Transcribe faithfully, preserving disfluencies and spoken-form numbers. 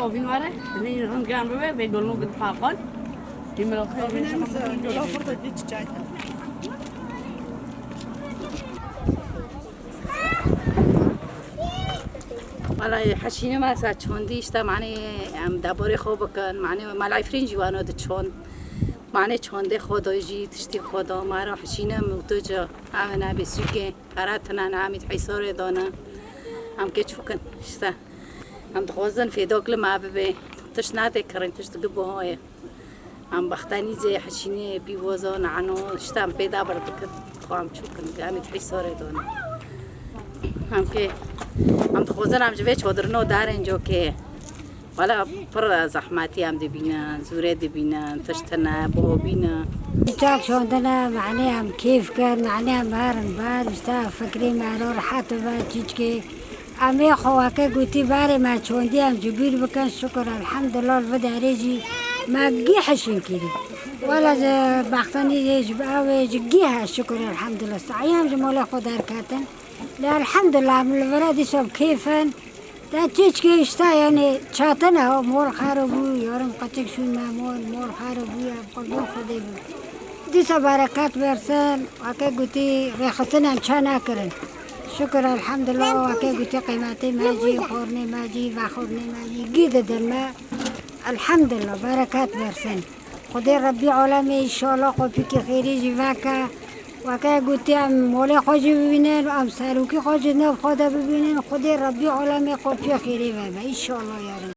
Ovîn were, rî ringgan bibe, vê golnû bi taqan. Ovîn em, e, gola xwe de dî çiçay. Wala heşîne me sa çondî işte, manê em deborê xwe bikin, manê me lay firîn jî wano diçond. Manê çondê xwe do jî tiştî xwe do, ma re heşîne em û tu ca, ew nabê sûkê, pere tine ne, em î hîsarê dane. Em kê çûkin işte. Em dixwazin fêdok li me bibe. Tişt nadê kirin, tişt gi buha ye. Em bextenî zê heşînê pîvoza nano, işte em pê de bir dikin. Xwe em çûkin, em î hîsarê dane. Em kê, em dixwazin em ji vê çodirino darên cokê. Wala pir zehmetî em dibînin, zûrê dibînin, tişt tine, bo bînin. Çak şandine, manê em kêf kin, manê em herin ber, işte fikrê me ro rehet be, çiçkê. Em ê xwe weke gotî berê me çondî em ji bîr bikin, şikir elhamdulillah, li vê derê jî me gî hişîn kirî. Wala ji bextenî jê ji ew ê ji gî he, şikir elhamdulillah. Sahî em ji molê xwe derketin. Lê elhamdulillah, em li vira dîsa bi kêf in. Te çiçkê işte, yani çatine, o mol xero bû, yarım qeçek şûn me mol, mol xero bû, ya bi qurban Xwedê bû. Dîsa bereket bersin, weke gotî rêxistin em ça nakirin. Şükür elhamdulillah, weke gotî qîmetê me jî, xornê me jî, vexornê me jî, gî didin me. Elhamdulillah, bereket bersin. Xwedê Rebbî alemê înşallah xwe pîkê xêrî jî veke. Weke gotî em molê xwe jî bibînin, em serokî xwe ji nav xwe de bibînin. Xwedê Rebbî alemê xwe pê xêrê vebe. Înşallah ya Rebbî.